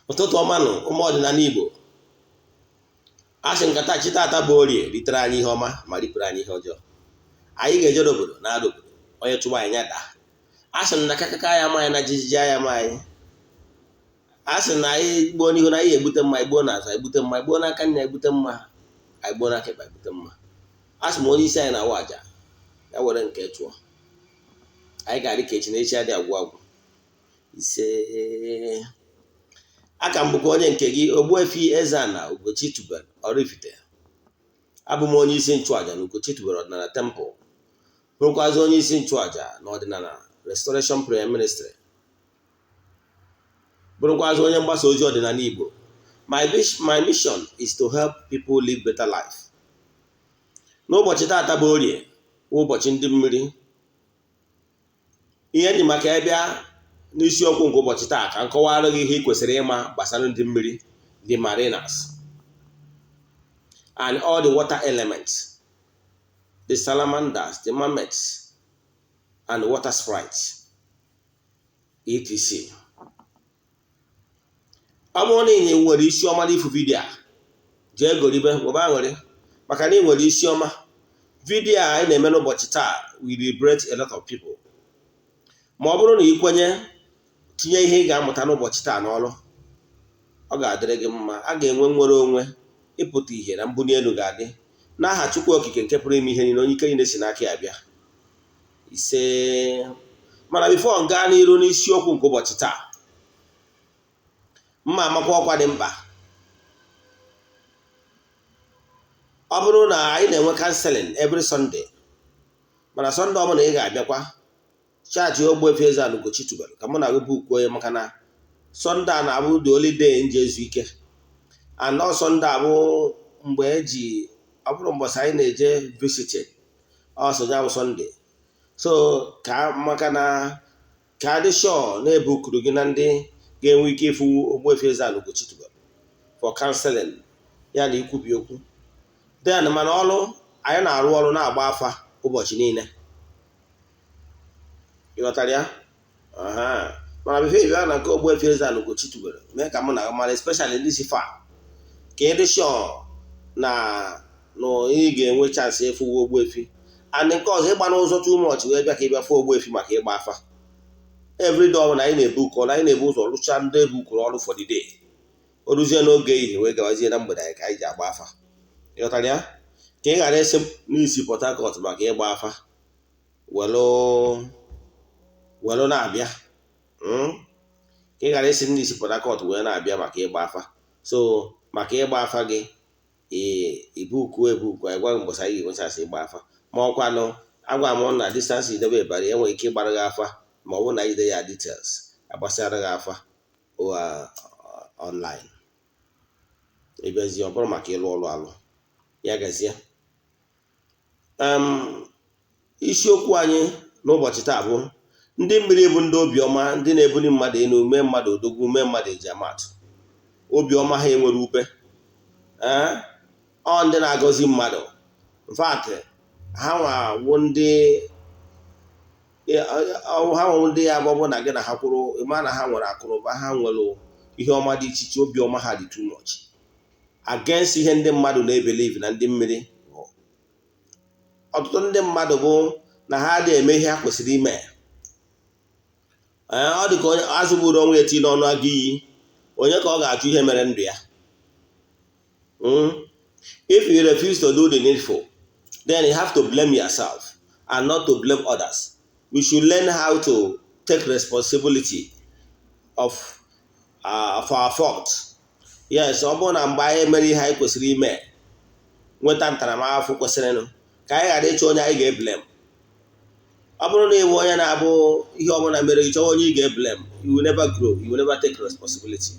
Ụtụtụ ọma nụ, ụmụ ọdịnala Igbo. A sị nkata chi tata bụ Orie ritere anyị ihe ọma ma ripụrụ anyị ihe ọjọọ. Anyị ga-ejere obodo na arụ obodo, onye chụwa anyị ya daa. A sị na kakaka ya ma anyị na jijiji ya ma anyị. A sị na anyị gbuo n'ihu na anyị egbute mma, anyị gbuo n'azụ egbute mma, anyị gbuo n'aka nna egbute mma, anyị gbuo n'aka ekpe egbute mma. A sị m onye isi anyị na-awa aja ya were nke chụọ. Anyị ga-adị ka echi na echi adị agwụ agwụ. Ise, aka m bụkwa onye nke gị, Ogbuefi Eze-Ana Ugochi tubelu Oraifite. Abụ m onye isi nchụaja na Ugochi tubelu Ọdịnala Temple, bụrụkwazị onye isi nchụaja na Ọdịnala Restoration Prayer Ministry, bụrụkwazị onye mgbasa ozi ọdịnala Igbo. My mission is to help people live better life. N'ụbọchị taata bụ Orie, ụbọchị ndị mmiri. Ihe dị maka ịbịa n'isiokwu nke ụbọchị taa ka m kọwara gị ihe ị kwesịrị ịma gbasara ndị mmiri, the mariners and all the water elements, the salamanders, the mermaids and the water sprites, etc. Ọ bụrụ na ị nwere isi ọma n'ifu video a, jee goribe, nwebe aṅụrị maka na ị nwere isi ọma. Video a anyị na-eme n'ụbọchị taa will liberate a lot of people. Ma ọ bụrụ na ị kwenye tinye ihe ị ga-amụta n'ụbọchị taa n'ọrụ, ọ ga-adịrị gị mma. A ga-enwe nnwere onwe, ịpụta ihe na mbuli elu ga-adị n'aha Chukwu Okike nke pụrụ ime ihe niile, onye ike niile si n'aka ya bịa. Ise. Mana before m gaa n'iru n'isiokwu nke ụbọchị taa, mma amakwa ọkwa dị mkpa. Ọ bụrụ na anyị na-enwe counseling every Sunday, mana Sunday ọbụla ị ga-abịakwa chat Ogbuefi Eze-Ana Ugochi tubelu ka mụ na gị book onye, maka na Sunday a na-abụ the only day m ji ezu ike, and ọ Sunday abụ mgbe eji ọ bụrụ mbọsị anyị na-eje visiting ọsọ ya bụ Sunday. So ka maka na ka adị sure na-ebukuru gị na ndị ga-enwe ike ịfụ Ogbuefi Eze-Ana Ugochi tubelu for counseling ya na ikwubi okwu. Then mana ọrụ anyị na-arụ, ọrụ na-agba afa ụbọchị niile, ịghọtara ya? Mana before ị bịa na nke Ogbuefi Eze-Ana Ugochi tubelu, mee ka mụ na mara, especially ndị si fa ka ị dị sure na ị ga-enwe chance ịfụwa Ogbuefi. And nke ọzọ, ịgba n'ụzọ too much wee bịa ka ị bịa fụ Ogbuefi maka ịgba afa. Every day ọbụla anyị na-ebu ụkọ, anyị na-ebu ụzọ rụchaa ndị ebu ụkọrọ ọrụ for the day, o ruzie n'oge ehihie wee gawazie na mgbede anyị ka anyị ji agba afa. Ịghọtara ya? Ka ị ghara isi n'isi Port Harcourt maka ịgba afa welụ na-abịa, ka ị ghara isi n'isi Port Harcourt wee na-abịa maka ịgba afa. So maka ịgba afa gị, ibuku ebuku, anyị gwa gị mbọsị anyị ga-enwechasị ịgba afa. Ma ọkwanụ agwa m na distance idebe ịbara, enwere ike ịgbara gị afa ma ọ bụrụ na ide ya details agbasara gị afa online. Ịbịazie, ọ bụrụ maka ịlụ ọlụ alụ ya gazie. Isiokwu anyị n'ụbọchị taa bụ ndị mmiri, bụ ndị obiọma, ndị na-ebuli mmadụ elu, mee mmadụ odogwu, mee mmadụ eji amatụ. Obiọma ha enwere ube. Ee, ọ ndị na-agọzi mmadụ. In fact, ha nwa ndị ha nwa ndị ya bụ na gị na ha kwụrụ, ịma na ha nwere akụnụba, ha nwere ihe ọma dị iche iche. Obiọma ha dị too much against ihe ndị mmadụ na-ebelieve na ndị mmiri. Ọtụtụ ndị mmadụ bụ na ha adịghị eme ihe ha kwesịrị ime. Ọ dị ka onye azụ gburu onwe ya tii n'ọnụ agụ iyi, onye ka ọ ga-ajụ ihe mere ndụ ya? If you refuse to do the needful, then you have to blame yourself and not to blame others. We should learn how to take responsibility of our fault. Yes, ọ bụrụ na mgbe anyị mere ihe anyị kwesịrị ime, nweta ntaramahụhụ kwesịrịnụ, ka anyị ghara ịchọ onye anyị ga-eblame. Ọ bụrụ na ị bụ onye na-abụ ihe ọbụla mere gị chọwa onye ị ga-eblame, you will never grow, you will never take responsibility.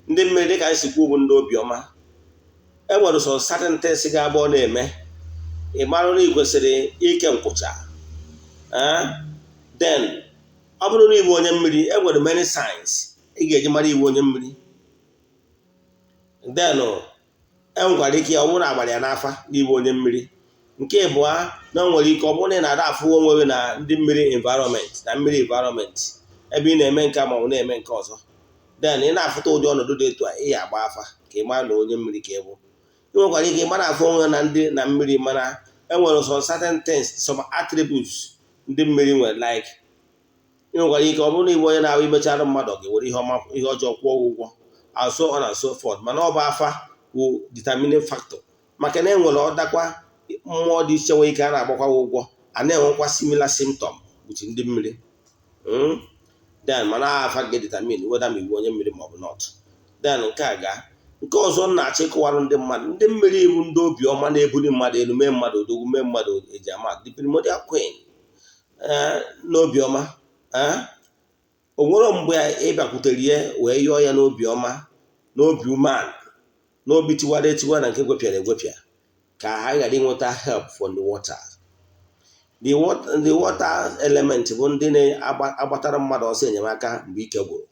Ndị mmiri, dịka anyị si kwu, bụ ndị obiọma. E nwere sọ certain things ga-abụ ọ na-eme, ị mara na ị kwesịrị ike nkwụcha. Then ọ bụrụ na ị bụ onye mmiri, e nwere many signs ị ga-eji mara iwu onye mmiri. Then e nwekwara ike ọ bụrụ na agbara ya n'afa n'ịbụ onye mmiri. Nke ịbụọ, na o nwere ike ọ bụrụ na ị na-ada afụ onwe gị na ndị mmiri environment, na mmiri environment ebe ị na-eme nke ma ọ bụ na-eme nke ọzọ. Then ị na-afụta ụdị ọnọdụ dị etu a, ị ya agba afa ka ị mara na onye mmiri ka ị bụ. Ị nwekwara ike ịmara afụ onwe na ndị na mmiri, mana enwere some certain things, some attributes ndị mmiri nwere. Like, ị nwekwara ike ọ bụrụ na ịbụ onye na-ahụ imechara mmadụ, ọ ga-ewere ihe ọma, ihe ọjọọ kwụọ ụgwọ, and so on and so forth. Mana ọ bụ afa wụ determining factor, maka na enwere ọdakwa mmụọ dị iche nwere ike a na-agbakwa ụgwọ, a na-enwekwa similar symptom with ndị mmiri. Then mana afa ga-determine whether ma iwu onye mmiri ma ọ bụ not. Then nke a ga nke ọzọ m na-achọ ịkọwarụ ndị mmadụ: ndị mmiri bụ ndị obiọma, na-ebuli mmadụ elu, mee mmadụ odogwu, mee mmadụ eji ama the primordial queen n'obiọma. O nwere mgbe ị bịakwutere ya wee yọọ ya n'obiọma, n'obi umeala, n'obi tiwara etiwa na nke gwepịara egwepịa, ka ha ghara inweta help from the water. The water element bụ ndị na-agbatara mmadụ ọsọ enyemaka mgbe ike gwụrụ,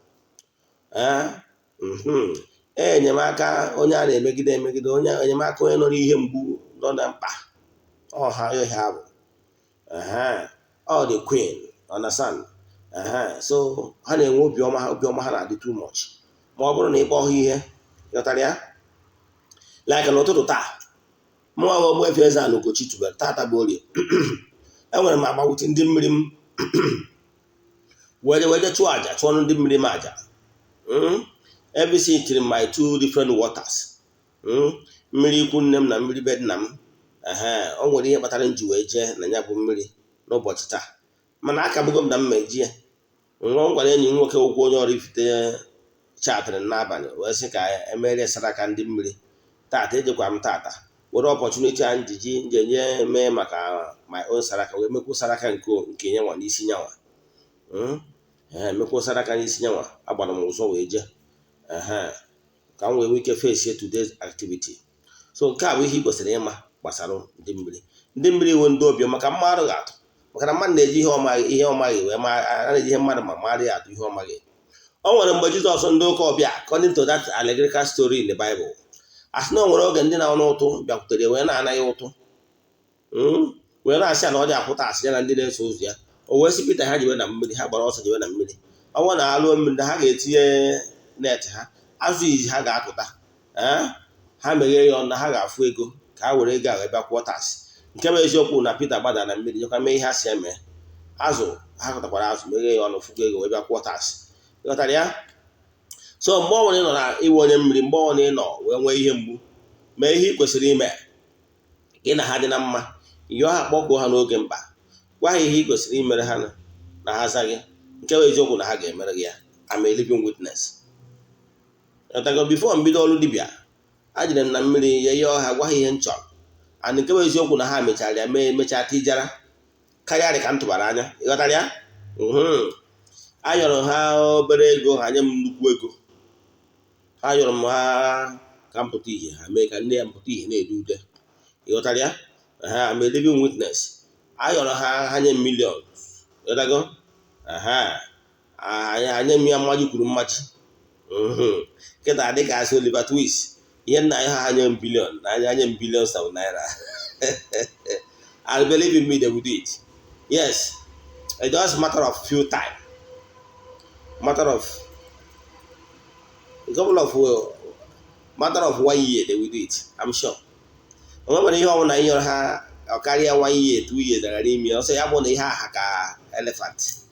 enyemaka onye a na-emegide emegide, onye enyemaka onye nọ n'ihe mgbu, nọ na mkpa ọha. Ihe bụ ọ the queen, understand? So ha na-enwe obiọma ha, obiọma ha na-adị too much ma ọ bụrụ na ịkpọ ha ihe ghọtara ya. Like n'ụtụtụ taa, mụnwa bụ Ogbuefi Eze-Ana Ugochi tubelu, tata bụ Orie, enwere m agbawute ndị mmiri m were were chụọ àjà, chụọnụ ndị mmiri m àjà. Everything tiri my two different waters, mmiri ikwu nne m na mmiri be nna m. O nwere ihe kpatara m ji wee jee na ya bụ mmiri n'ụbọchị taa, mana akabụgo m na m eji ya nwa. M gwara enyi m nwoke ụkwụ onye ọrụ ifite chatịrị n'abalị wee sị ka emerie saraka ndị mmiri tata. Ejekwa m tata were opportunity a njiji njenye mee maka my own saraka, wee mekwu saraka nke nyanwa n'isi nyanwa. Ee, mekwu saraka n'isi nyanwa. Agbara m ụzọ wee jee ka m wee nwee ike face today's activity. So nke a bụ ihe ị kwesịrị ịma gbasara ndị mmiri. Ndị mmiri nwe ndị obi maka mmadụ ga-atụ, maka na mmadụ na-eji ihe ọmaghị, ihe ọmaghị wee ma a na-eji ihe mmadụ ma mara ya atụ ihe ọmaghị. O nwere mgbe Jizọs, ndị ụka ọbịa, according to that allegorical story in the Bible, a sị na o nwere oge ndị na-ọnụ ụtụ bịakwutere wee na-anaghị ụtụ, wee na-asị ya na ọ dị akwụta asị ya na ndị na-eso ụzọ ya. O wee sị Pita ha jiwe na mmiri. Ha gbara ọsọ jiwe na mmiri. Ọ bụrụ na ha lụọ mmiri, na ha ga-etinye net ha, azụ izi ha ga-apụta, ha meghee ya ọnụ na ha ga-afụ ego, ka ha were ego a wee bịa kwụọ tax. Nke bụ eziokwu na Pita gbadara na mmiri jekwa mee ihe ha si eme. Azụ ha kụtakwara, azụ meghee ya ọnụ, fụgo ego, wee bịa kwụọ tax. Ịghọtara ya? So mgbe ọbụla ị nọ na iwe onye mmiri, mgbe ọbụla ị nọ wee nwee ihe mgbu, mee ihe ị kwesịrị ime. Gị na ha dị na mma, yọọ ha, kpọkuo ha n'oge mkpa, gwa ha ihe ị kwesịrị imere ha na ha za gị. Nke bụ eziokwu na ha ga-emere gị ya. I'm a living witness. Ịghọtago? Before mbido ọrụ dibịa, ajere m na mmiri ya, yọọ ha, gwa ha ihe m chọrọ, and nke bụ eziokwu na ha mechara ya mee, mechaa tijara karịa dị ka m tụbara anya. Ịghọtara ya? Ayọrọ ha obere ego, ha nye m nnukwu ego. Ha yọrọ m ha ka m pụta ihe, ha mee ka nne ya pụta ihe na-ede ude. Ịghọtara ya? Ha, I'm a living witness. Ayọrọ ha, ha nye m million. Ịghọtago? Ha nye m ya mmaji kwuru mmaji. Kịta dịka asị Oliver Twist, ihe nna ya ha nye m billion na anya nye m billions of naira, and believe in me, they will do it. Yes, it's just matter of few time, matter of a couple of matter of one year, they will do it, I'm sure. O nwere ihe ọbụla nyere ha, ọ karịa one year, 2 years agara ime ọsọ ya bụ na ihe aha ka elephant.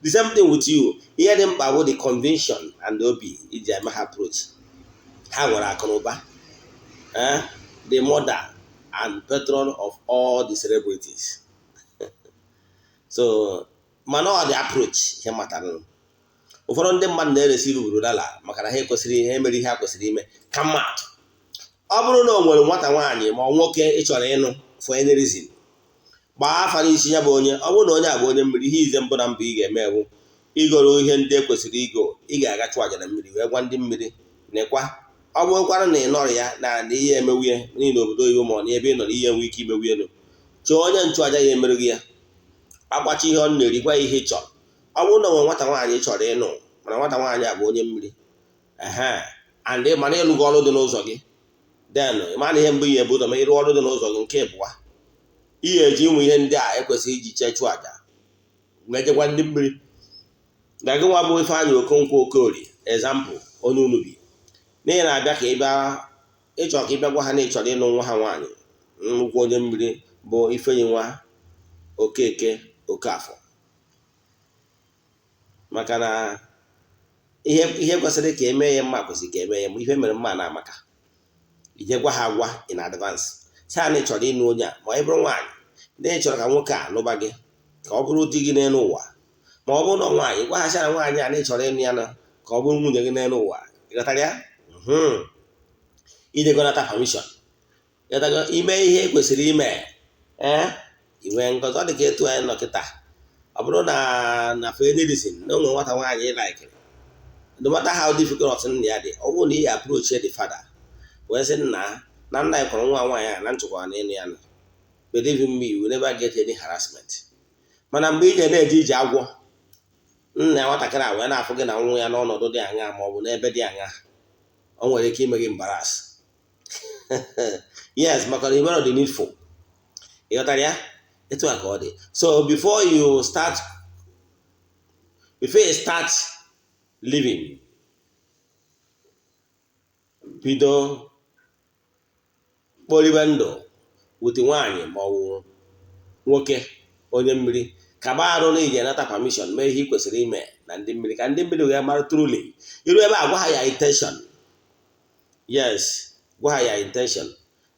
The same thing with you. Ihe dị mkpa bụ the conviction and obi iji eme ha approach. Ha nwere akụ na ụba, the mother and patron of all the celebrities. So mana ọ dị approach ihe matara. Ụfọdụ ndị mmadụ na-eresi ruru dala maka na ha ekwesịrị ihe mere ihe ha kwesịrị ime. Ka mmadụ, ọ bụrụ na o nwere nwata nwaanyị ma ọ nwoke ị chọrọ ịnụ, for any reason, gbaa afa n'isi ya bụ onye. Ọ bụrụ na onye a bụ onye mmiri, ihe ize mbụ na mbụ ị ga-eme bụ igoro ihe ndị e kwesịrị igo. Ị ga-aga chụọ aja na mmiri wee gwa ndị mmiri nekwa. Ọ bụrụkwara na ị nọrọ ya na ihe emewu ya n'ihi na obodo oyibo ma ọ na ebe ị nọrọ, ihe enwe ike imewu elu, chọọ onye nchụaja ya emere gị ya. Agbacha ihe ọ na-eri, gwa ya ihe ị chọrọ. Ọ bụrụ na onwe nwata nwaanyị ị chọrọ ịnụ, mana nwata nwaanyị a bụ onye mmiri, ehe, and mana ịlụgo ọrụ dị n'ụzọ gị, then mana ihe mbụ ihe bụ ụzọ ma ịrụ ọrụ dị n'ụzọ gị. Nke ịbụa, ihe eji ịmụ ihe ndị a ekwesịghị iji chee chụọ aja, mejekwa ndị mmiri na gị nwa bụ Ifeanyị Okonkwo Okorie. Example, onye unu bi n'ihi na-abịa ka ị bịa ịchọ ka ị bịa gwa ha na ị chọrọ ịnụ nwa ha nwaanyị, nnukwu onye mmiri bụ Ifeanyi nwa Okeke Okafọ, maka na ihe kwesịrị ka eme ya mma kwesịrị ka eme ya mma. Ihe mere mma na amaka ije gwa ha agwa in advance, sị ha na ị chọrọ ịnụ onye a, ma ị bụrụ nwaanyị na ị chọrọ ka nwoke a lụba gị, ka ọ bụrụ di gị n'elu ụwa. Ma ọ bụrụ na nwaanyị, gwa ha sị na nwaanyị a na ị chọrọ ịnụ ya, na ka ọ bụrụ nwunye gị n'elu ụwa. Ịghọtara ya? Ijegonata permission. Ịghọtago? Ime ihe e kwesịrị ime, ee, inwe ngọzi. Ọ dị ka etu anyị nọ kịta, ọ bụrụ na for any reason na o nwere nwata nwaanyị ị likeiri, no matter how difficult nna ya dị, ọ bụrụ na ị approach the father wee sị nna na nna ya kwọrọ nwa nwaanyị a na nchekwa na ịnụ ya nọ, believe in me, you will never get any harassment. Mana mgbe ị ga na-eje ije agwọ nna nwatakịrị a wee na-afụ gị na nwa ya n'ọnọdụ dị aṅa ma ọ bụ n'ebe dị aṅa, o nwere ike ime gị embarrass. Yes, maka na imere the needful. Ịghọtara ya? Etu a ka ọ dị. So before you start living, bido kporibe ndụ with nwaanyị ma ọ bụ nwoke onye mmiri, kaba arụ na iji anata permission, mee ihe ị kwesịrị ime na ndị mmiri, ka ndị mmiri wee mara truly. Iru ebe a, gwa ha ya intention. Yes, gwa ha ya intention: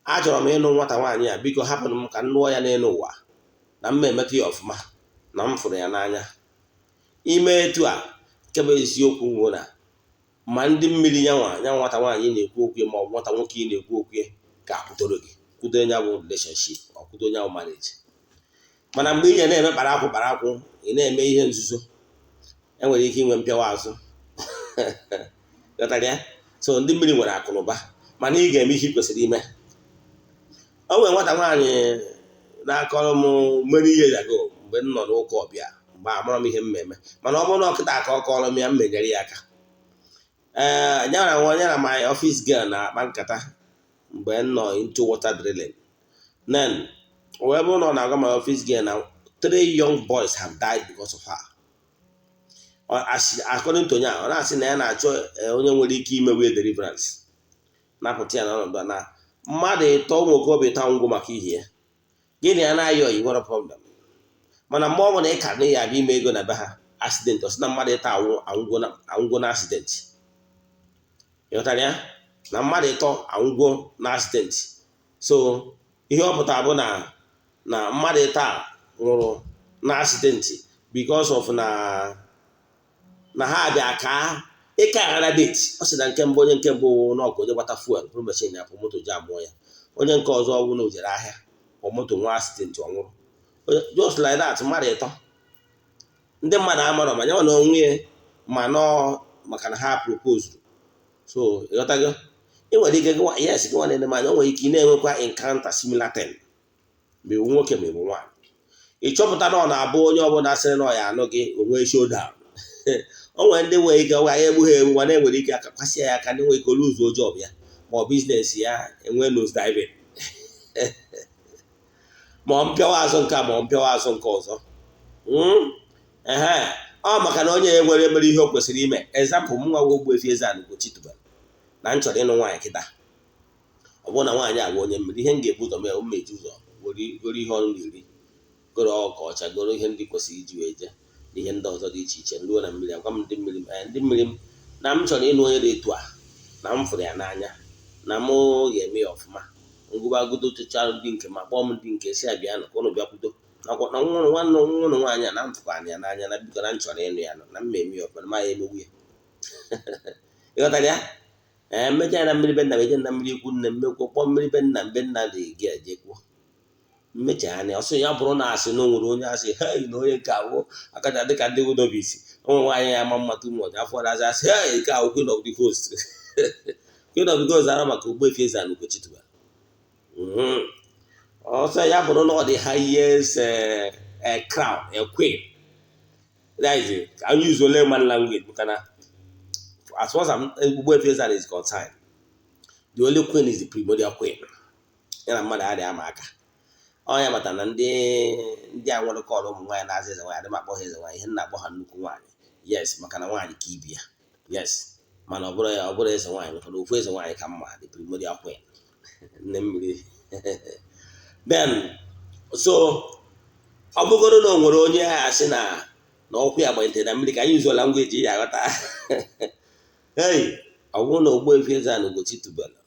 achọrọ m ịnụ nwata nwaanyị a, biko hapụrụ m ka m lụọ ya n'elu ụwa, na m emetụ ya ọfụma, na m fụrụ ya n'anya. Ime etu a, nke bụ eziokwu nwụ na ma ndị mmiri nyanwa nya nwata nwaanyị na-ekwu okwu ma ọ bụ nwata nwoke ị na-ekwu okwu ga-akwụdoro gị, kwudo ya bụ relationship, ọ kwudo ya bụ marriage. Mana mgbe ị ga na-eme kpara akwụ kpara akwụ, ị na-eme ihe nzuzo, enwere ike inwe mpịawa azụ. Ghọtara ya? So ndị mmiri nwere akụ na ụba, mana ị ga-eme ihe ị kwesịrị ime. O nwere nwata nwaanyị na-akọrọ m many years ago, mgbe m nọ n'ụka ọbịa, mgbe amara m ihe m eme, mana ọ bụrụ na ọkịta ka ọ kọrọ m ya, m menyere ya aka. Ee, nyara nwa nyara my office girl na-akpa nkata mgbe m nọ into water drilling. Then wee bụrụ na ọ na-agwa my office girl na three young boys have died because of her. According to ya, ọ na-asị na ya na-achọ onye nwere ike imewe deliverance, napụta ya n'ọnọdụ na mmadụ ịtọ, ụmụ okorobịa ịtọ ngwụ maka ihe ya. Gịnị ya na-ayọ oyi nwere problem? Mana mgbe ọ bụla ị ka na ya abịa ime ego na be ha, accident, ọ sị na mmadụ ịtọ anwụgo na accident. Ịghọtara ya? Na mmadụ ịtọ anwụgo na accident. So ihe ọ pụtara bụ na mmadụ ịtọ a nwụrụ na accident because of na ha bịa ka ịka aghara date. Ọ sị na nke mbụ, onye nke mbụ n'ọkụ onye gbata fuel bụrụ machine ya pụ, moto ji amụọ ya. Onye nke ọzọ ọbụ na o jere ahịa ọ moto nwa accident, ọ nwụrụ. Just like that, mmadụ ịtọ. Ndị mmadụ amarọ ma nyanwa na onwe ya ma nọọ maka na ha propose. So ịghọtago? Ị nwere ike, yes, gị nwa na-ene m anya, o nwere ike ị na-enwekwa encounter similar thing, ma ịbụ nwoke ma ịbụ nwaanyị. Ị chọpụta na ọ na-abụ onye ọbụla sịrị na ọ ya anụ gị onwe showdown. O nwere ndị nwere ike ya egbu ha egbu, mana enwere ike akakwasị ya aka, ndị nwere ike olu ụzọ job ya ma ọ business ya enwe nose diving, ma ọ mpịawa azụ nke a, ma ọ mpịawa azụ nke ọzọ. Ehe, ọ maka na onye nwere mere ihe o kwesịrị ime. Example, m nwa Ogbuefi Eze-Ana Ugochi tubelu na m chọrọ ịnụ nwaanyị kịta, ọ bụrụ na nwaanyị a bụ onye mmiri, ihe m ga-ebu ụzọ mee, m eji ụzọ goro ihe ọnụ na-eri, goro ọka ọcha, goro ihe ndị kwesịrị iji wee jee na ihe ndị ọzọ dị iche iche. Ruo na mmiri, agwa m ndị mmiri m, ndị mmiri m, na m chọrọ ịnụ onye dị etu a, na m fụrụ ya n'anya, na mụ ga-eme ya ọfụma. Ngụbagodo tụcha ndị nke ma kpọọ m ndị nke si abịa nụ ka ụnụ bịakwudo nakwa na nwa nwanne ụnụ nwaanyị a, na m fụkwara ya n'anya, na biko, na m chọrọ ịnụ ya, na m eme ya ọfụma, na ma ya emegbu ya. Ịghọtara ya? Ee, mmecha ya na mmiri be nna m, eje na mmiri ikwu nne m, mekwuo, kpọọ mmiri be nna m, be nna dị gị, ejekwuo mmecha anya. Ọsọ ya bụrụ na asị na o nwere onye asị hei na onye nke awụ akacha dịka ndị wudobisi ụmụ nwaanyị ya ama mma too much, afọ na-asị asị hei, nke ahụ queen of the coast, queen of the coast ara maka Ogbuefi Eze-Ana Ugochi tubelu. Ọsọ ya bụrụ na ọ dị highest crown, a queen, that is it. I use only man language maka na as far as Ogbuefi Eze-Ana is concerned, the only queen is the primordial queen. Ya na mmadụ adịghị ama aka. Ọ ya mata na ndị a nwere kọlụ ụmụ nwaanyị na-aza eze nwaanyị, adị m akpọ ha eze nwaanyị. Ihe m na-akpọ ha, nnukwu nwaanyị. Yes, maka na nwaanyị ka ibi ya. Yes. Mana ọ bụrụ ya, ọ bụrụ eze nwaanyị, maka na ofu eze nwaanyị ka mma, the primordial queen, nne mmiri. Then so ọ bụgoro na o nwere onye a asị na ọkwụ ya gbanyere na mmiri, ka anyị uzuola ngwa eji ya aghọta. Hey, ọ bụrụ na Ogbuefi Eze-Ana Ugochi tubelu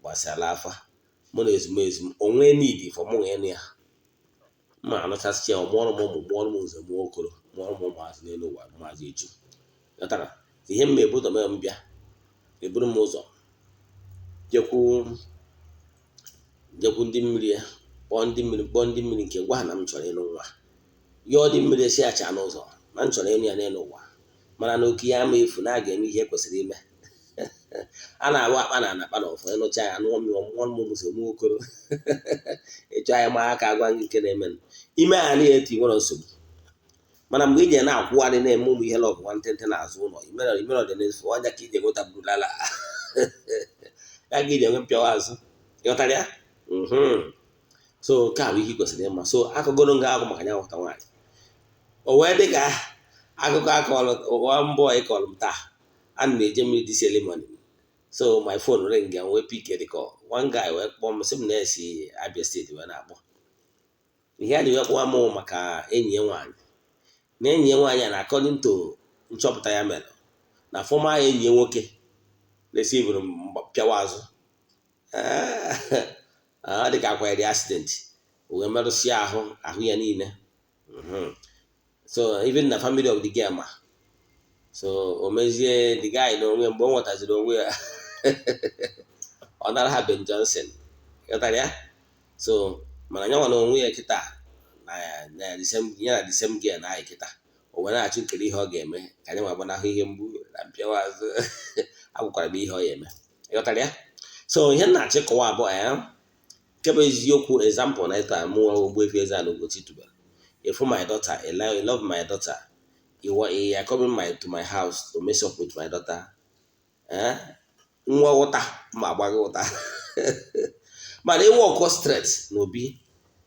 gbasara afa mụ na ezumezu m, onwe need for mụ ịnụ ya, mma anụchasị ya, mụọrọ m ụmụ, mụọrọ m nze, mụọ okoro, mụọrọ m ụmụazị n'elu ụwa, ụmụazị eju. Ghọtara ihe m ebu ụzọ mee? M bịa, eburu m ụzọ jekwu ndị mmiri ya, kpọọ ndị mmiri, kpọọ ndị mmiri nke gwa ha na m chọrọ ịnụ nwa yọọ dị mmiri esi acha n'ụzọ na m chọrọ ịnụ ya n'elu ụwa, mana na oke ya ama efu na a ga-eme ihe kwesịrị ime. A na-abụ akpa na akpa na ọfọ ịnụcha ya, anụọ mmiri, mụọ m ụmụ mụọ okoro ịchọ anyị maa aka gwa gị nke na-eme ime ha niile eti nwere nsogbu. Mana mgbe ije na-akwụgharị na-eme ụmụ ihe lọgụ nwantịntị n'azụ ụlọ imere imere ọdịnihu ọnya ka ije nweta burulala ya ka ije enwe mpịawa azụ. Ịghọtara ya? So nke a bụ ihe ị kwesịrị ịma. So akụgoro nga akụ maka ya nwata nwaanyị, o wee dị ka akụkọ akọrọ ụwa mbọ ịkọrọ m taa. Ana m eje mmiri this early morning, so my phone ring and wee pick the call. One guy wee kpọọ m, sị m na-esi Abia State wee na-akpọ. Ihe a ji wee kpọọ m maka enyi ya nwaanyị, na enyi ya nwaanyị a na according to nchọpụta ya mere na former enyi ya nwoke resivụrụ pịawa azụ ọ dị ka akwanyere accident wee merụsịa ahụ ya niile. So even na family of the girl ma so o mezie the guy na onwe mgbe o nwetaziri onwe ya, ọ nara ha Ben Johnson. Ghọtara ya? So mana nyanwa na onwe ya kịta na ya na the same girl na anyị kịta, o wee na-achọ nkere ihe ọ ga-eme ka anyị nwa gbanahụ ihe mgbu na mpịawa azụ. Agwakwara m ihe ọ ya eme. Ghọtara ya? So ihe m na-achọ ịkọwa abụọ ya, nke bụ eziokwu, example na ịta mụnwa Ogbuefi Eze-Ana Ugochi tubelu, if my daughter, I love my daughter, you are coming to my house to mess up with my daughter, eh, nwa ụta ma agba gị ụta. Mana ịwa ọkọ straight na obi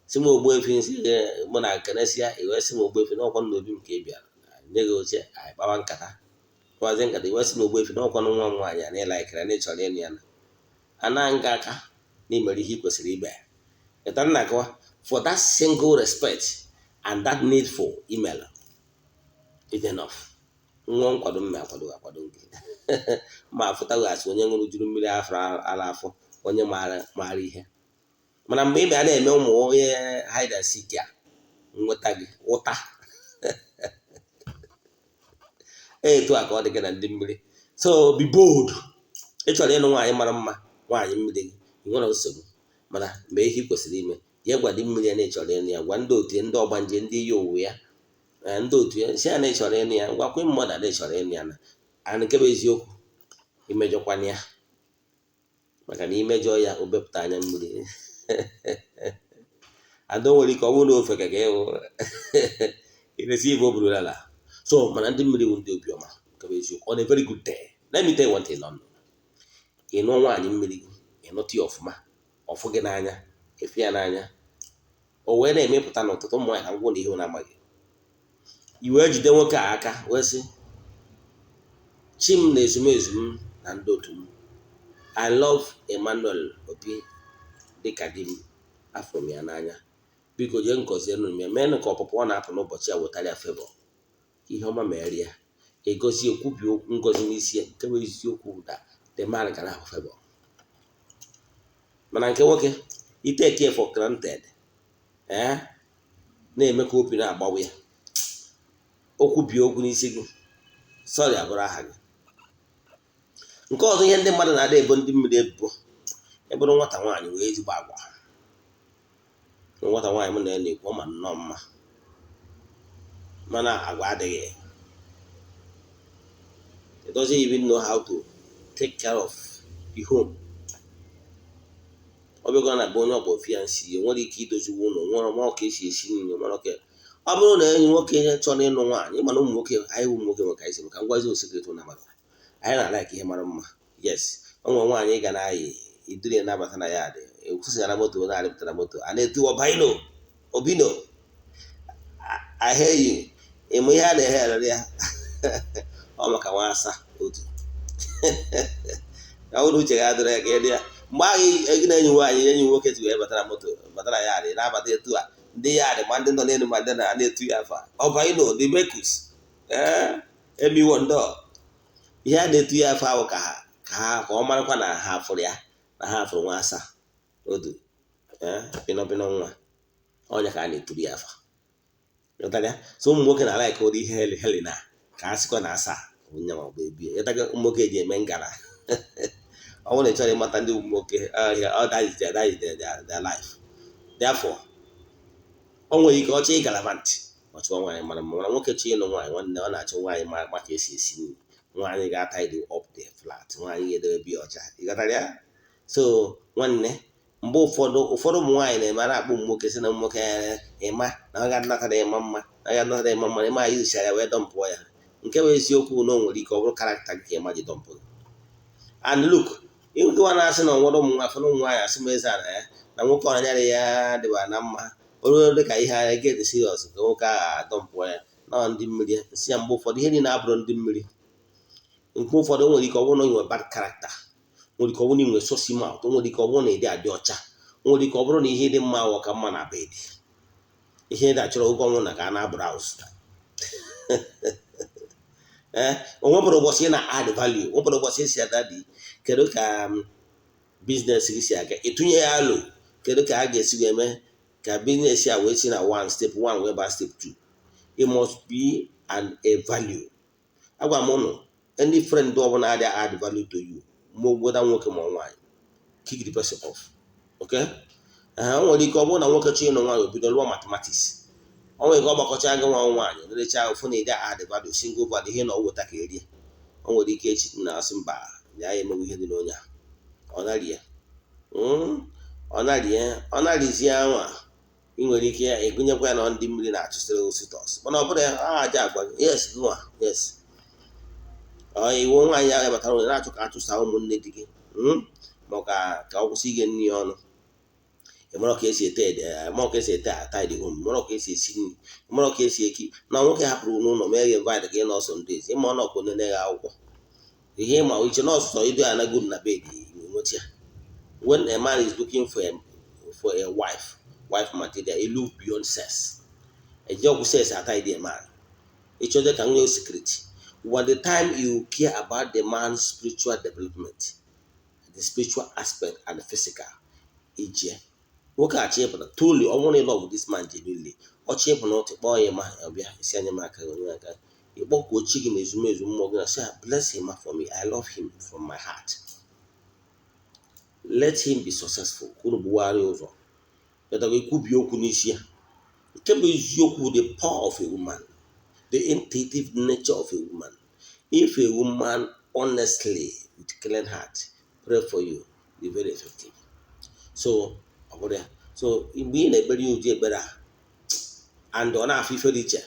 si m Ogbuefi nsi mụ na kenesia, iwe sị m Ogbuefi n'ọkwa na obi m ka ị bịara, nye gị oche, anyị kpawa nkata, kpawazie nkata, iwe sị na Ogbuefi n'ọkwa na nwa m nwaanyị a na ịlaikara na ịchọrọ ịnụ ya, na ana nga aka na imere ihe ị kwesịrị ime. Ịta nna akọwa, for that single respect and that need for email is enough. Nwa nkwado m akwado akwado gị ma afụtaghasị onye ṅụrụ juru mmiri afọ ara afọ, onye maara ihe. Mana mgbe ị bịa na-eme ụmụ onye hide and seek a, nweta gị ụta. Etu a ka ọ dị gị na ndị mmiri. So be bold. Ị chọrọ ịnụ nwaanyị mara mma, nwaanyị mmiri gị, ị nwere nsogbu, mana mee ihe ị kwesịrị ime. Ya gwa dị mmiri ya na ị chọrọ ịnụ ya, gwa ndị otu ya, ndị ọgbanje, ndị yi owu ya, ndị otu ya, si ya na ị chọrọ ịnụ ya, gwakwa mmadụ na ị chọrọ ịnụ ya. Na and nke bụ eziokwu, imejọkwana ya, maka na imejọ ya, o bepụta anya mmiri. Ada nwere ike ọ bụrụ na ofe ka ka ịhụ iresi ife o burulala. So mana ndị mmiri bụ ndị obiọma. Nke bụ eziokwu, on a very good day, let me tell you one thing. Nọ ị nụọ nwaanyị mmiri gị, ịnụta ya ọfụma, ọfụ gị n'anya, efe ya n'anya, o wee na-emepụta n'ụtụtụ ụmụ nwaanyị ka ngwụ na ihe na-amaghị. I wee jide nwoke a aka wee sị, "Chi m na ezumezu m na ndị otu m, I love Emmanuel Obi dịka di m, afụrụ m ya n'anya. Biko jee ngọzienụ m ya, meenụ ka ọpụpụ ọ na-apụ n'ụbọchị a wetara ya favor, ihe ọma mere ya." Egozi, ekwubi okwu ngozi n'isi ya. Nke bụ eziokwu, da the man ga na-ahụ favor. Mana nke nwoke, I take it for granted, ee, na-eme ka obi na-agbawa ya, okwu bi okwu n'isi gị, sorry, abụrụ aha gị. Nke ọzọ, ihe ndị mmadụ na-ada ebo ndị mmiri ebubo, ebụrụ nwata nwaanyị wee ezigbo agwa. Nwata nwaanyị m na ya na-ekwu, ọ ma nnọọ mma, mana agwa adịghị. It doesn't even know how to take care of the home. Ọ bịago na be onye ọgbọ fiancé, nwere ike idoziwu ụlọ, nwere ma ka esi esi nri, mara ka ọ bụrụ na enyi nwoke chọrọ ịnụ nwaanyị. Mana ụmụ nwoke anyị, ụmụ nwoke nwe ka anyị si ka ngwazi osikret na mara anyị na-ala ka ihe mara mma. Yes, o nwere nwaanyị ga na-ayị iduru ya nabata na ya dị ekwụsị ya na moto, na-arịpụta na moto a na-etu ọbaino obino ahịa ịmụ ihe a na-eghe erere ya. Ọ maka nwa asa otu Ọ bụrụ uche gị adịrọ ya ka ị dị ya mgbe ahụ, gị na enyi nwaanyị, enyi nwoke ji wee batara moto, batara ya adị na-abata etu a, ndị ya adị, ma ndị nọ n'elu ma ndị na na-etu ya afa ọbaino the mekus ee emiwo ndọ ihe a na-etu ya afa ahụ ka ha ka ọ marakwa na ha fụrụ ya, na ha fụrụ nwa asa odu ee pịnọpịnọ nwa ọnya ka a na-eturu ya afa. Ịghọtara ya? So ụmụ nwoke na like ụdị ihe heli heli na ka a sịkwa na asaa onye ma ọ bụ ebie. Ịghọtago? Ụmụ nwoke ji eme ngala. Ọ bụrụ na ị chọrọ ịmata ndị ụmụ nwoke, ọ that is their life. Therefore, o nwere ike ọ chọọ ịgalavant, ọ chọọ nwaanyị mara mma, mana nwoke chọọ ịnụ nwaanyị, nwanne, ọ na-achọ nwaanyị ma ka esi esi nri, nwaanyị ga-tidy up the flat, nwaanyị ga-edebe biya ọcha. Ịghọtara ya? So nwanne, mgbe ụfọdụ ụmụ nwaanyị na-eme ara akpụ ụmụ nwoke, si na ụmụ nwoke ịma na ọ ga-anatara ịma mma, na ọ ga-anatara ịma mma, ịma anyị zichara ya wee dumpụọ ya. Nke bụ eziokwu na o nwere ike ọ bụrụ character gị ka ịma ji dumpụ gị. And look, ịgwa na-asị na onwere ụmụ nwaanyị, ụfọdụ ụmụ nwaanyị asị m eze na ya na nwoke ọnyara ya dịba na mma, o ruo dị ka ihe anya get serious ka nwoke ahụ adumpụọ ya na ndị mmiri nsị ya. Mgbe ụfọdụ ihe niile abụrụ ndị mmiri. Nke ụfọdụ, o nwere ike ọ bụrụ na ị nwere bad character, nwere ike ọ bụrụ na ị nwere saucy mouth, nwere ike ọ bụrụ na ị dị adị ọcha, nwere ike ọ bụrụ na ihe dị mma awọ ka mma na bed, ihe dị achọrọ oge ọnwụ na ka a na-browse ee o nwepụrụ ụbọchị ị na-add value, nwepụrụ ụbọchị isi ada dị. Kedu ka business gị si aga? Ịtụnye ya alo, kedu ka a ga-esi wee mee ka business a wee si na one step one wee baa step two? It must be an a value. Agwa m ụnụ, any friend ọbụla adịghị add value to you, ma whether nwoke ma nwaanyị, kick the person off. Okay, o nwere ike ọ bụrụ na nwoke chọọ ịnụ nwaanyị, o bido lụọ mathematics. O nwere ike ọ gbakọcha gị nwa nwaanyị lerecha ụfụ na ịdị add value, single value, ihe na ọ weta ka erie. O nwere ike echi na asị mba, ya emewe ihe dị n'onye a, ọ narie, ọ narie, ọ narizie anwa. Ị nwere ike ịgụnyekwa ya na ndị mmiri na-achụsịrị suitors, mana ọ bụrụ ya a aja agwa gị, yes, gụnwa, yes, iwu nwaanyị ahụ batara onye na-achọ ka achụsa ụmụnne di gị, ma ọ ka ọ kwụsị ige nri ọnụ. Ịmara ka esi ete ede, ịmara ka esi ete tidy home, ịmara ka esi esi nri, ịmara ka esi eki na nwoke hapụrụ n'ụlọ mee gị invite ka ị nọ Sundays, ịma ọ nọkwa nene gị akwụkwọ ihe ịma iche na ọsụsọ ido ya na good na bed nweta ya. When a man is looking for a wife, wife material, he look beyond sex. Eji ọgwụ sex atidy a man ịchọje ka nwee secret. When the time you care about the man's spiritual development, the spiritual aspect and the physical, ije nwoke achọ ịpụta truly, ọ bụrụ na love this man genuinely, ọchọ ịpụ na ụtụ, kpọọ ya ma ọbịa isi anya m aka onye aka ịkpọkuo chi gị na ezumezu mmụọ gị na sị, "Bless him for me. I love him from my heart. Let him be successful." Kwuru bugharịa ụzọ yọtago ikwubi okwu n'isi ya. Nke bụ eziokwu, the power of a woman, the intuitive nature of a woman, if a woman honestly with clean heart pray for you, be very effective. So ọ bụrụ ya, so mgbe ị na-ekpere ya ụdị ekpere a and ọ na-afụ ife dị iche,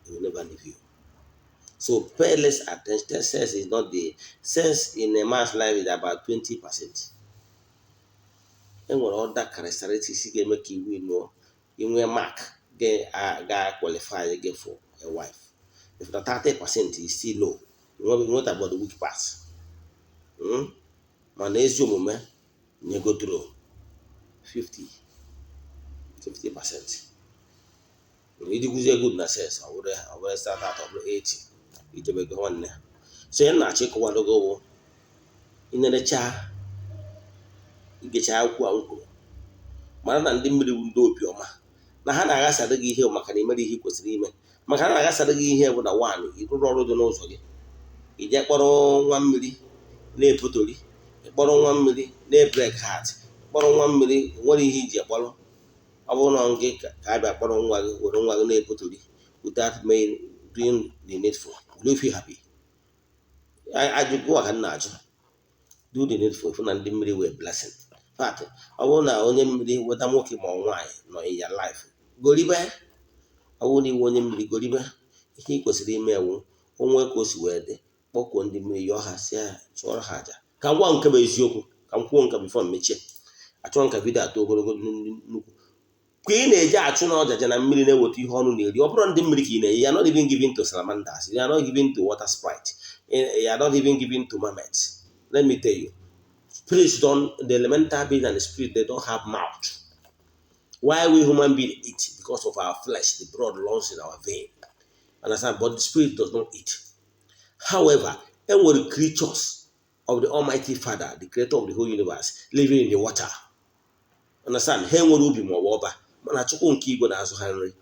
he will never leave you. So pay less attention. Sex is not the sex in a man's life is about 20%. E nwere other characteristics ga-eme ka iwu nụọ inwe mark ga qualify gị for a wife. If the 30% is still low, nweta about the weak parts. Mana ezi omume nyegodoro 50 50%. Ịdịkwuzie good na sex, ọ bụrụ start out, ọ bụrụ 80 ijebego nwanne. So ya na-achọ ịkọwadogo bụ ịnerecha igecha akwụkwọ a m kwuru, mara na ndị mmiri bụ ndị obiọma, na ha na-aghasara gị ihe maka na imere ihe ị kwesịrị ime, maka na na-aghasara gị ihe bụ na one, ịrụrụ ọrụ dị n'ụzọ gị, ije kpọrọ nwa mmiri na-epotori, ịkpọrọ nwa mmiri na-ebreak heart, kpọrọ nwa mmiri nwere ihe iji ekpọrọ. Ọ bụrụ na gị ka a bịa kpọrọ nwa gị, were nwa gị na-epotori without doing the needful, will you feel happy? Ajụjụ ka m na-ajụ. Do the needful, fụ na ndị mmiri wee blessing. Fact, ọ bụrụ na onye mmiri weta nwoke ma ọ nwaanyị nọ in your life, goribe. Ọ bụrụ na iwe onye mmiri, goribe. Ihe ị kwesịrị ime ewu onwe ka o si wee dị, kpọkuo ndị mmiri, yọọ ha, si ha chụọrọ ha aja. Ka m gwa nke bụ eziokwu, ka m kwuo nke before m mechie. Achọrọ m ka video atọ ogologo nnukwu. Ka ị na-eji achụ na ọjaja na mmiri na-eweta ihe ọnụ na-eri, ọ bụrụ ndị mmiri ka ị na-enye. You are not even giving to salamanders, you are not giving to water sprite, you are not even giving to mermaids. Let me tell you, spirits don't, the elemental being and the spirit, they don't have mouth. Why we human being eat? Because of our flesh, the blood runs in our vein, understand? But the spirit does not eat. However, enwere creatures of the Almighty Father, the creator of the whole universe, living in the water, understand? Ha enwere ubi ma ọ bụ ọba, mana Chukwu nke igwe na-azụ ha nri.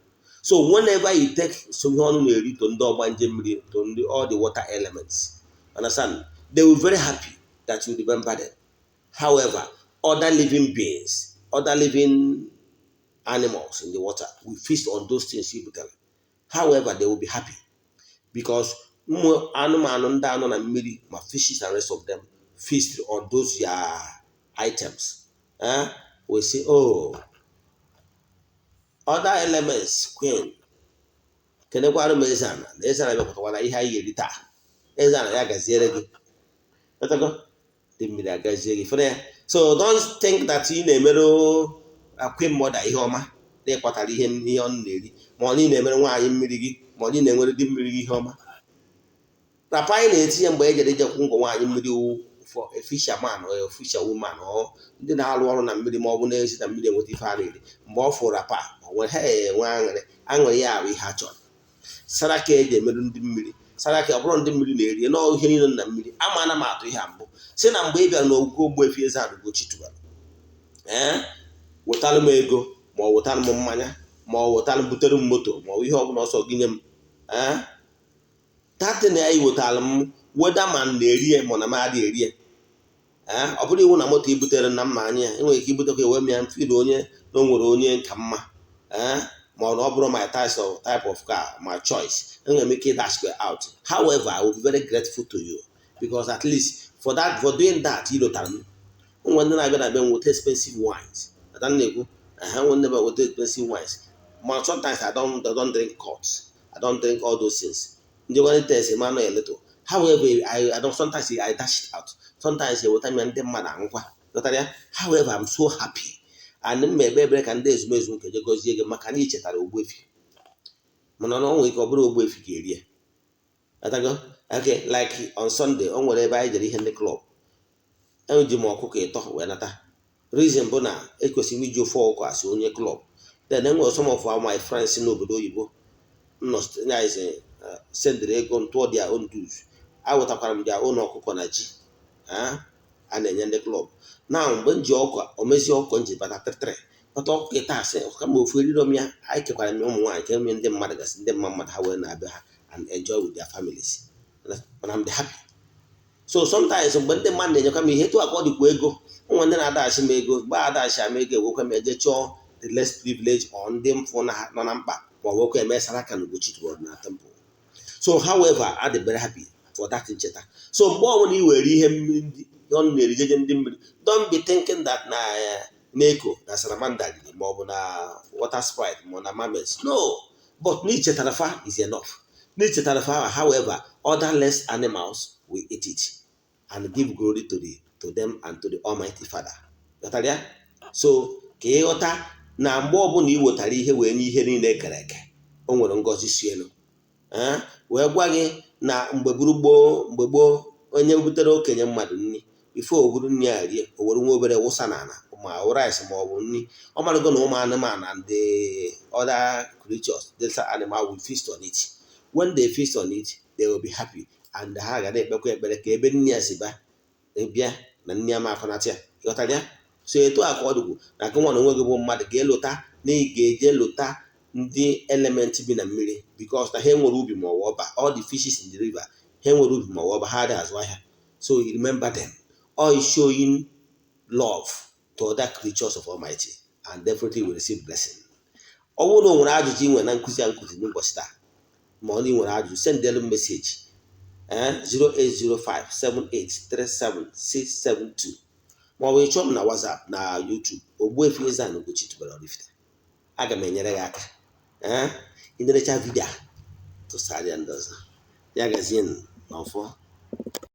So whenever you take so ihe ọnụ na-eri to ndị ọgbanje mmiri, to ndị all the water elements, understand, they will be very happy that you remember them. However, other living beings, other living animals in the water will feast on those things you butere. However, they will be happy because ụmụ anụmanụ ndị anọ na mmiri, ma fishes and rest of them, feast on those your items, eh? We say, "Oh, other elements, queen, kenekwara m eze ana na eze ana bịakwatakwara ihe anyị eri taa. Eze ana ya gaziere gị." Ghọtago? Dị mmiri agazie gị fere ya. So don't think that ị na-emerụ queen mother ihe ọma na ịkwatara ihe ihe ọ na-eri, ma ọ na ị na-emere nwaanyị mmiri gị, ma ọ na ị na-enwere di mmiri gị ihe ọma. Wrapper anyị na-etinye mgbe e jere ijekwu ngwọ nwaanyị mmiri wụ for a fisherman or a fisherwoman or ndị na-arụ ọrụ na mmiri, ma ọ bụ na-esi na mmiri enweta ife a na-eri. Mgbe ọ fụrụ wrapper, o nwere ha enwe aṅụrị. Aṅụrị ya bụ ihe a chọrọ. Saraka eji emerụ ndị mmiri saraka, ọ bụrụ ndị mmiri na-eri nọọ ihe niile na mmiri. Ama na m atụ ihe a mbụ si na mgbe ị bịara n'ogwugo Ogbuefi Eze-Ana Ugochi tubelu, ee, wetara m ego, ma ọ wetara m mmanya, ma ọ wetara m, butere m moto, ma ọ bụ ihe ọbụla ọsọ gị nye m, ee, datin ya wetara m, weda ma m na-eri ya ma na m adịghị eri ya. Ee, ọ bụrụ iwu na moto i butere na mma anya ya, enwere ike ibutekwa ewe m ya mfiri onye na o nwere onye nka mma, ee, ma ọ na ọ bụrụ my type of car, my choice, enwere m ike dash out. However, I will be very grateful to you because at least for that, for doing that, ị lotara m. Ụmụ ndị na-abịa na be m weta expensive wines, ada na-ekwu ha nwe ndị weta expensive wines, ma sometimes I don't drink cuts, I don't drink all those things. Ndị gwara test ma nọ a little. However, I don't, sometimes I dash it out, sometimes eweta m ya, ndị mmadụ aṅụkwa. Ghọtara ya? However, I'm so happy and m ekpe ekpere ka ndị ezumezu nke je gọzie gị maka na ị chetara Ogbuefi, mana na ọ nwere ike ọ bụrụ Ogbuefi ga-eri ya. Ghọtago? Okay, like on Sunday, o nwere ebe anyị jere ihe ndị club, eji m ọkụkọ ịtọ wee nata. Reason bụ na ekwesịrị iji ofe ọkụkọ asị onye club. Then enwere some of my friends n'obodo oyibo sendịrị ego ntụọ their own dues, awetakwara m their own ọkụkọ na ji a na-enye ndị club. Na mgbe m ji ọkụ omezie ọkụkọ m ji bata 33 bata ọkụkọ ịta asị kama ofu eriro m ya. Anyị kekwara m ụmụ nwaanyị ka eme ndị mmadụ gasị, ndị mma mmadụ ha wee na-abịa ha and enjoy with their families. But I'm happy. So sometimes mgbe ndị mmadụ na-enyekwa m ihe etu a ka ọ dịkwa ego, ụmụ ndị na-adachi m ego, mgbe adachi m ego, ewekwa m eje chọọ the less privilege or ndị mfụ nọ na mkpa, ma ọ nwekwa eme saraka na Ugochi toward na temple. So however, I dị very happy for that ncheta. So mgbe ọbụla ị were ihe mmiri ndị ọnụ na-erijeje ndị mmiri, don't be thinking that na na-eko na salamander riri, ma ọ bụ na water sprite, ma ọ na mermaids. No, but na ichetara fa is enough. Na ichetara fa. However, other less animals will eat it and give glory to them and to the Almighty Father. Ghọtara ya? So ka ịghọta na mgbe ọbụla ị wetara ihe wee nye ihe niile ekere eke, o nwere ngọzi si elu wee gwa gị na mgbe buru gboo, mgbe gboo, onye butere okenye mmadụ nri, before o buru nri a rie, o were nwa obere wụsa n'ala, ma rice ma ọ bụ nri, ọ marago na ụmụ anụmanụ and the other creatures, this animal, will feast on it. When they feast on it, they will be happy and ha ga na-ekpekwa ekpere ka ebe nri ya si ba bịa na nri ama afọnata ya. Ịghọtara ya? So etu a ka ọ dịkwu na gị nwa na onwe gị bụ mmadụ ga-elota na ị ga-eje lota ndị element bi na mmiri, because na ha enwere ubi ma ọ bụ ọba. All the fishes in the river, ha enwere ubi ma ọ bụ ọba, ha adịghị azụ ahịa. So you remember them, all showing love to other creatures of Almighty, and definitely will receive blessing. Ọ bụrụ na o nwere ajụjụ ị nwere na nkụzi a nkụzi n'ụbọchị taa, ma ọ na ị nwere ajụjụ, sendelu message 08057837672, ma ọ bụ ịchọọ m na WhatsApp na YouTube, Ogbuefi Eze-Ana Ugochi tubelu Oraifite. Aga m enyere gị aka. Ee, ị nerecha video a, tụsara ya ndị ọzọ. Ya gazie n'ọfọ.